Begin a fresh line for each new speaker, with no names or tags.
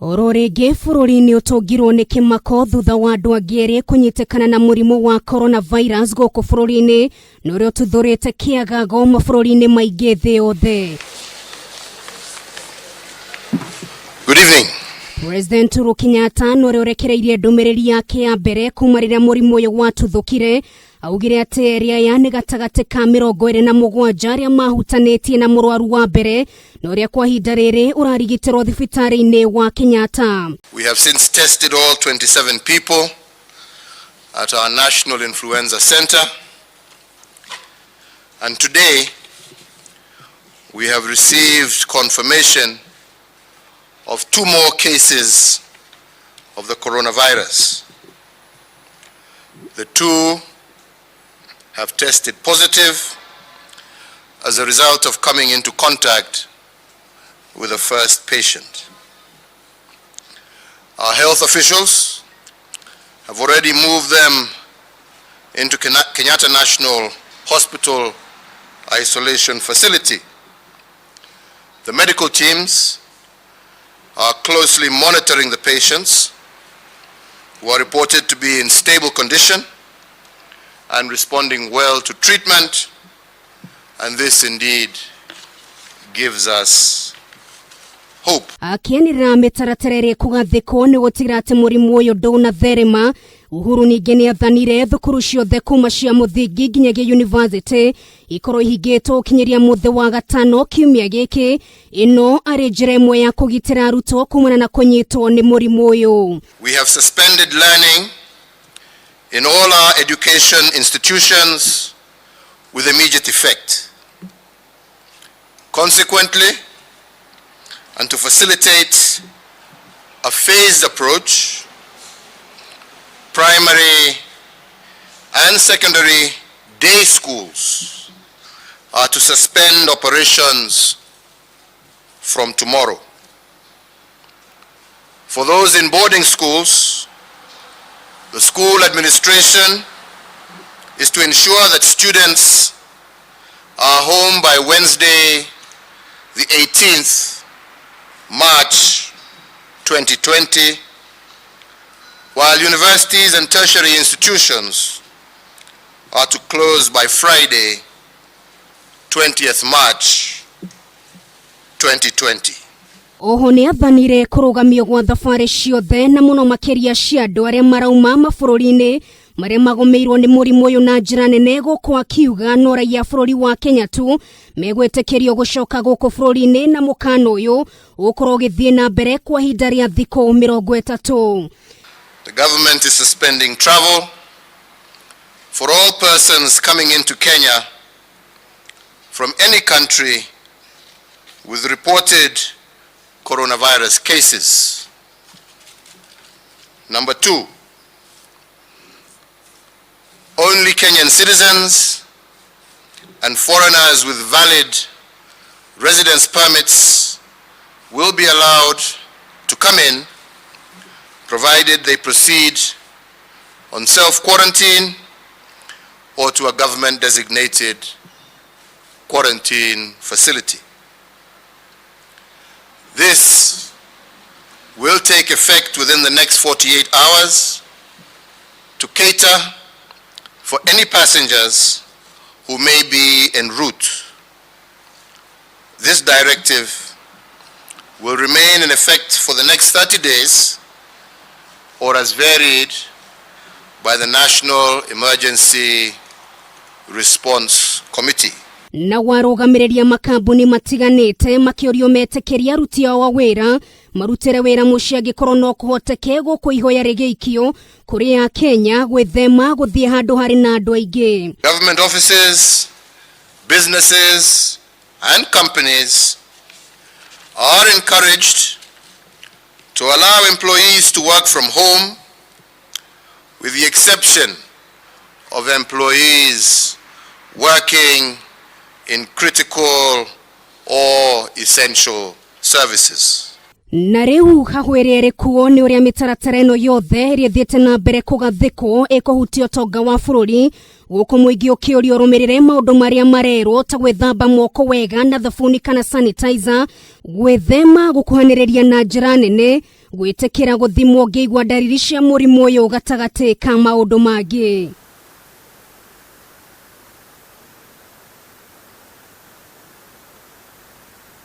Oro rĩngĩ bũrũri nĩ ũtũngirwo nĩ kĩmako thutha wa andũ angĩ erĩ kũnyitĩkana na mũrimũ wa coronavirus gũkũ bũrũri-inĩ na ũrĩa ũtuthũrĩte kĩagago mabũrũri-inĩ maingĩ thĩ yothe.
Good evening.
President Uhuru Kenyatta na ũrĩa ũrekereirie ndũmĩrĩri yake ya mbere kuma rĩrĩa mũrimũ ũyũ watuthũkire augire atĩ erĩ aya nĩ gatagatĩ ka 27 arĩa mahutanĩtie na mũrwaru wa mbere na ũrĩa kwa ihinda rĩrĩ ũrarigitĩrwo thibitarĩ-inĩ wa Kenyatta.
We have since tested all 27 people at our National Influenza Center. And today, we have received confirmation of 2 more cases of the coronavirus. The 2 have tested positive as a result of coming into contact with the first patient. Our health officials have already moved them into Kenyatta National Hospital isolation facility. The medical teams are closely monitoring the patients who are reported to be in stable condition and responding well to treatment, and this indeed gives us hope.
Akĩanĩrĩra mĩtaratara ĩrĩa ĩkũgathĩkwo nĩ gũtigĩrĩra atĩ mũrimũ ũyũ ndũnatherema. Uhuru ningĩ nĩ athanire thukuru ciothe kuma cia mũthingi nginyagia yunivasĩtĩ ikorwo ihingĩtwo gũkinyĩria mũthĩ wa gatano kiumia gĩkĩ, ĩno arĩ njĩra ĩmwe ya kũgitĩra arutwo kumana na kũnyitwo nĩ mũrimũ ũyũ.
We have suspended learning in all our education institutions with immediate effect. Consequently, and to facilitate a phased approach, primary and secondary day schools are to suspend operations from tomorrow. For those in boarding schools, the school administration is to ensure that students are home by Wednesday, the 18th March 2020, while universities and tertiary institutions are to close by Friday, 20th March 2020.
Oho nĩ athanire kũrũgamio gwa thabarĩ ciothe na mũno makĩria cia andũ arĩa marauma mabũrũri-inĩ marĩa magũmĩirwo nĩ mũrimũ ũyũ na njĩra nene, gũkũ akiuga no raia a bũrũri wa Kenya tu megwĩtĩkĩrio gũcoka gũkũ bũrũri-inĩ, na mũkana ũyũ ũgũkorwo ũgĩthiĩ na mbere kwa ihinda rĩa thikũ 30.
The government is suspending travel for all persons coming into Kenya from any country with reported coronavirus cases. Number 2, only Kenyan citizens and foreigners with valid residence permits will be allowed to come in, provided they proceed on self-quarantine or to a government-designated quarantine facility. This will take effect within the next 48 hours to cater for any passengers who may be en route. This directive will remain in effect for the next 30 days or as varied by the National Emergency Response Committee.
Na warũgamĩrĩria makambuni matiganĩte makĩũrio metĩkĩria aruti ao a wĩra marutĩre wĩra mũciĩ angĩkorwo no kũhoteke, gũkũ ihoya rĩgĩikio kũrĩ a Kenya gwĩthema gũthiĩ handũ harĩ na andũ aingĩ.
Government offices, businesses and companies are encouraged to allow employees to work from home, with the exception of employees working in critical or essential services.
Na rĩu hahwĩrĩ ĩrĩkuo nĩ ũrĩa mĩtaratara ĩno yothe ĩrĩa ĩthiĩte na mbere kũgathĩkwo ĩkũhutia ũtonga wa bũrũri, gũkũ mũingĩ ũkĩũrio ũrũmĩrĩre maũndũ marĩa marerwo ta gwĩthamba moko wega na thabuni kana sanitizer, gwĩthema gũkuhanĩrĩria na njĩra nene, Gwĩtĩkĩra gũthimwo ũngĩigua ndariri cia mũrimũ ũyũ gatagatĩ ka maũndũ mangĩ.